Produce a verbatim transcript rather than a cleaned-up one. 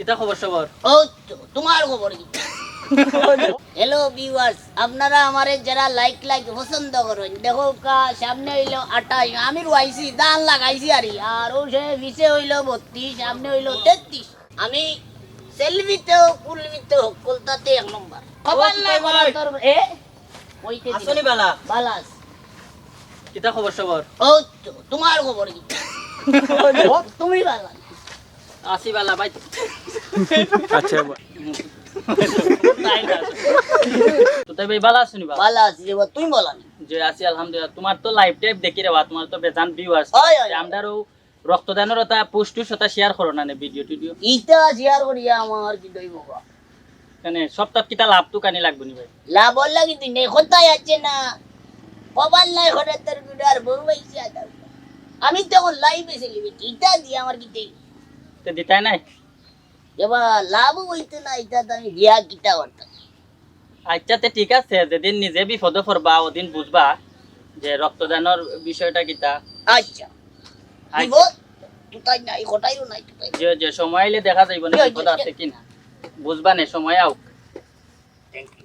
কিতা খবর সবর? ও তো, তোমার খবর কি? হ্যালো ভিউয়ার্স, আপনারা আমারে যারা লাইক লাইক পছন্দ করেন, দেখো কা সামনে হইলো আঠাশ, আমি রুয়াইছি, ধান লাগাইছি আরি, আর ও সে পিছে হইলো বত্রিশ, সামনে হইলো তেত্রিশ। আমি সেলফিতেও কুলফিতেও হক্কলতাতে এক নম্বর। খবর নাই বলা তোর এ? ওই তে দিল। আসনি বালা? বালা আছি। কিতা খবর সবর? ও তো, তোমার খবর কি? ও, তুমি বালা? আছি বালা ভাই। আচ্ছা। তাই না? তো তাই ভাই বালা আছনি বা? বালা আছি রে বা, তুই বালা নি? জি আছি আলহামদুলিল্লাহ। তোমার তো লাইভ টাইভ দেখি রে বা, তোমার তো বেজান ভিউয়ার্স। হয়, হয়, হয়। আমরারও রক্তদানর ওটা পোস্ট টোস্ট ওটা শেয়ার করো না নে ভিডিও টিডিও। ইটা শেয়ার করিয়া আমার কি দইব বা? মানে সপ্তাহ কিতা লাভ তো কানি লাগবো নি ভাই? লাভ ওর লাগি তুই নেই, কোথায় আছে না? কপাল নাই হঠাৎ তোর গুডার বউ পাইছে আদাও। আমি তখন লাইভে সেলিব্রিটি, ইটা দিয়ে আমার কি দেই? তো দিতাই নাই? এবার লাভ হইতো না, ইটা তো আমি দিয়া কিতা করতাম? আচ্ছা, তে ঠিক আছে, যেদিন নিজে বিপদে পড়বা, ওদিন বুঝবা যে রক্তদানর বিষয়টা কিতা। আচ্ছা। আচ্ছা। বিপদ? কোথায় নাই, কোথায়ও নাই, কোথায়? যে, যে সময় আইলে দেখা যাইব না, কি হয়েছে? বিপদ আছে কি না। বুঝবা নে, সময় আউক। Thank you.